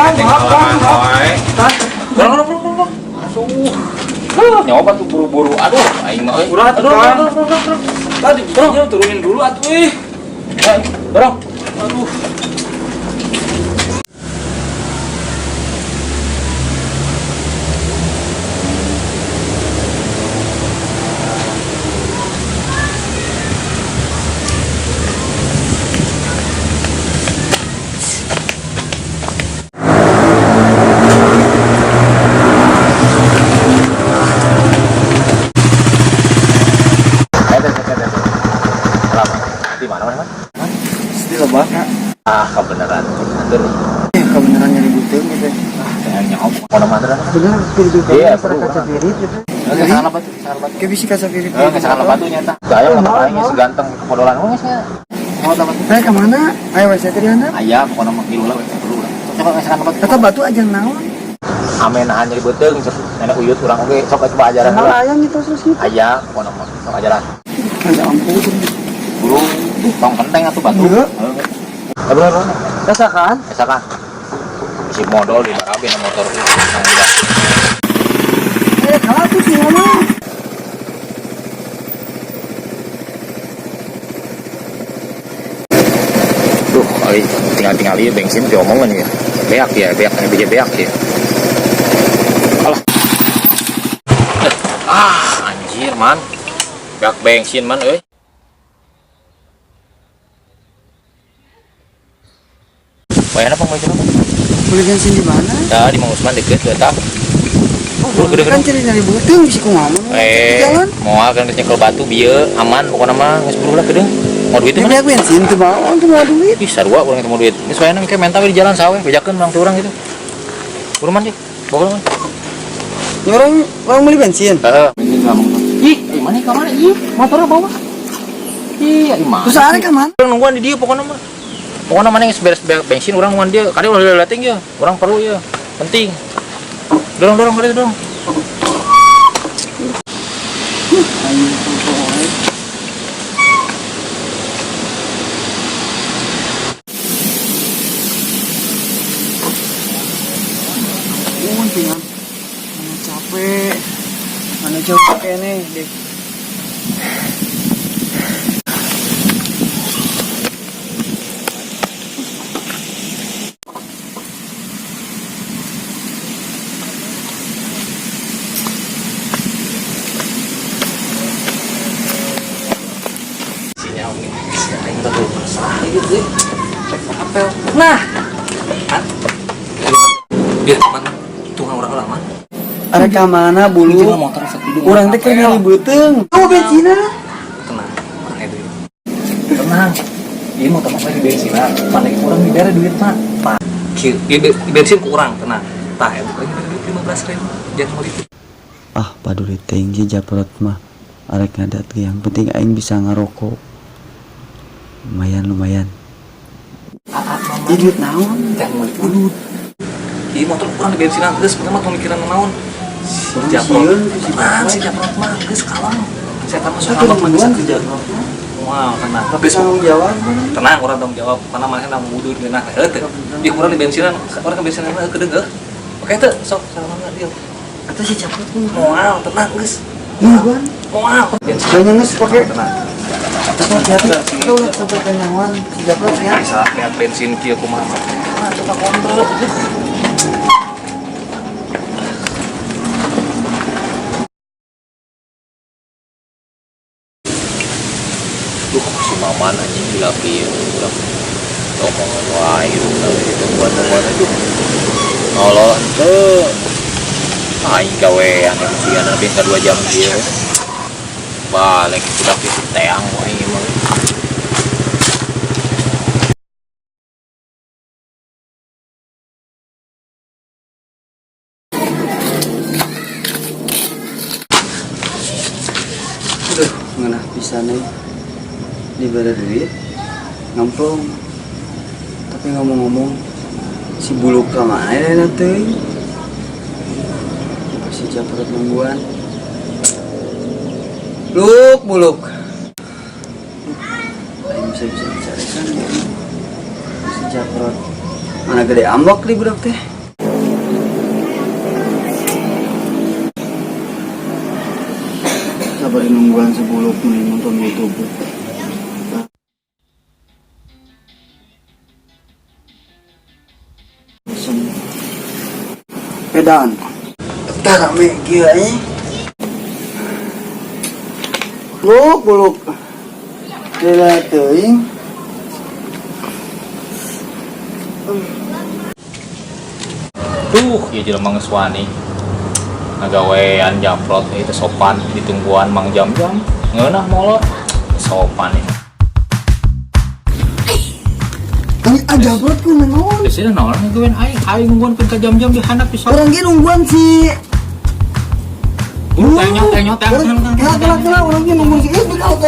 Kang, Kang, maaf. Wae. Kang. Dorong, dorong, dorong, dorong. Aduh. Nyoba tuh buru-buru. Aduh, aing mah euy. Udah atuh, Aduh, Kang. dorong, dorong, dorong, dorong. Tadi dorong, turunin dulu atuh ih. Eh, dorong. Aduh. Eh, eh, eh, eh, eh. Lama. Di mana, mana, mana? Di lebak, Kak. Ah, kebenaran. Atur. Eh, kebenaran nyari buteung gitu. Ah, kayaknya om. Mau nama atur apa? Bener, pilih juga. Iya, pada perlu. kaca pirit gitu. Oke, salah batu, salah batu. Kayak bisi kaca pirit. Eh, salah batu nyata. Gaya motor aing seganteng kepodolan. Oh, geus mau tambah. Saya kemana? Ayo, saya tadi mana? Aya, pokoknya mah ngilu lah, perlu lah. Coba ngesakan batu. Kata batu aja naon. Ame nahan nyeri beuteung, sok nenek uyut urang oge sok coba ajaran Kenal heula. ayam gitu terus gitu. Aya, pokoknya mah sok ajaran. Ya ampun. Buru, tong kenteng atuh batu. Iya. Eh, bener, bener. Rasakan. Misalkan isi modal di barabe na motor nang budak. Eh, kalah tuh sih mama. Duh, kali tinggal-tinggal ieu bensin diomongan ya. Beak ya, beak ini bija beak ya. Alah. Eh, ah, anjir man. Beak bensin man euy. Bayar apa mau apa? Beli bensin di mana? Tadi di Mang Usman deket tuh eta. Oh, Buru, gede, kan gede. cari nyari buteung bisi kumaha mah. Eh, Jalan. moal kan geus nyekel batu bieu aman pokona mah geus buru lah geudeung. Mau duit Ya mana? beli bensin tuh mau, tuh mau duit. Ih, sarua urang ketemu duit. Geus wayana engke menta we di jalan sawe, bejakeun urang teh urang gitu. Buru man sih. Bawa man. Ya orang orang beli bensin. Heeh. Ih, eh, mana ka mana? Ih, motornya bawa. Ih, ari mana? Terus arek ka mana? Urang nungguan di dia pokoknya mah. Pokoknya mana geus beres bensin urang nungguan dia. Kade ulah leutik ya. Urang perlu ya. Penting. Dorong dorong kade dorong. Ayo, pokoknya. Tinggal mana capek, mana jauh kene deh. Nah. Kan? Biar mana? Tunggu orang lama. Arek ka mana bulu? Motor sakit. Urang teh keur nyari beuteung. Oh, bensinna. Tenang, mana duit. Tenang. Ini motor mah di bensin lah. Mana urang dibere duit mah. Pak. Kieu, di bensin ku urang tenang. Tah, eta lagi duit 15.000. Jangan mau itu. Ah, paduli teuing si japrot mah. Arek ngadat ge yang penting aing bisa ngarokok. Lumayan, lumayan. Ih, duit naon? Jangan mau itu. Ini motor kurang di bensinan geus, mah tong mikiran naon. Si Japrot. sieun ku si Tenang, si Japrot mah geus kalem. Saya mah Satu sok ngambek mah nungguan geus si Japrot mah. Wow, tenang. Geus Tanggung jawab. tenang orang tanggung jawab mana mana nang wudu ngeunah heuh teu. Ieu kurang di bensinan, orang ke bensinan heuh kedeung heuh. Oke teu, sok salamna dia. Atau si Japrot kumaha? Moal tenang geus. Nungguan. Moal. Bensin. Banyak geus pake. Tenang. Tapi hati-hati. Kita ulah sampai kenyawan si Japrot ya. Bisa lihat bensin kieu kumaha mah. Nah, coba kontrol. Duh, si Maman anjing gila kieu urang. Omongan wae gitu, tungguan-tungguan aduh. Allah henteu. Aing gawean itu sih lebih ka 2 jam kieu. Balik budak itu teang wae mah. Aduh, ngeunah pisan euy. Dibere duit, ngamplong. Tapi ngomong-ngomong, si buluk ka mana ya teuing? Si Japrot nungguan. Luk, buluk. Aing bisa-bisa dicarekan ya. Si Japrot. Mana gede ambek di budak teh. Sabar nungguan si Buluk nih nonton YouTube. Bosan. Edan. Tah rame kieu eh. Buluk, Buluk. Lila teuing. Duh, ya jelema geus wani. Ngagawean jamprot itu sopan ditungguan mang jam-jam. Ngeunah molor. Sopan nih. Tapi aja buat ku naon? Di sini naon ngagawean aing, aing nungguan ka jam-jam di handap pisan. Urang ge nungguan si Buru tanya tanya tanya. Kela kela kela, urang ge nungguan si itu kau.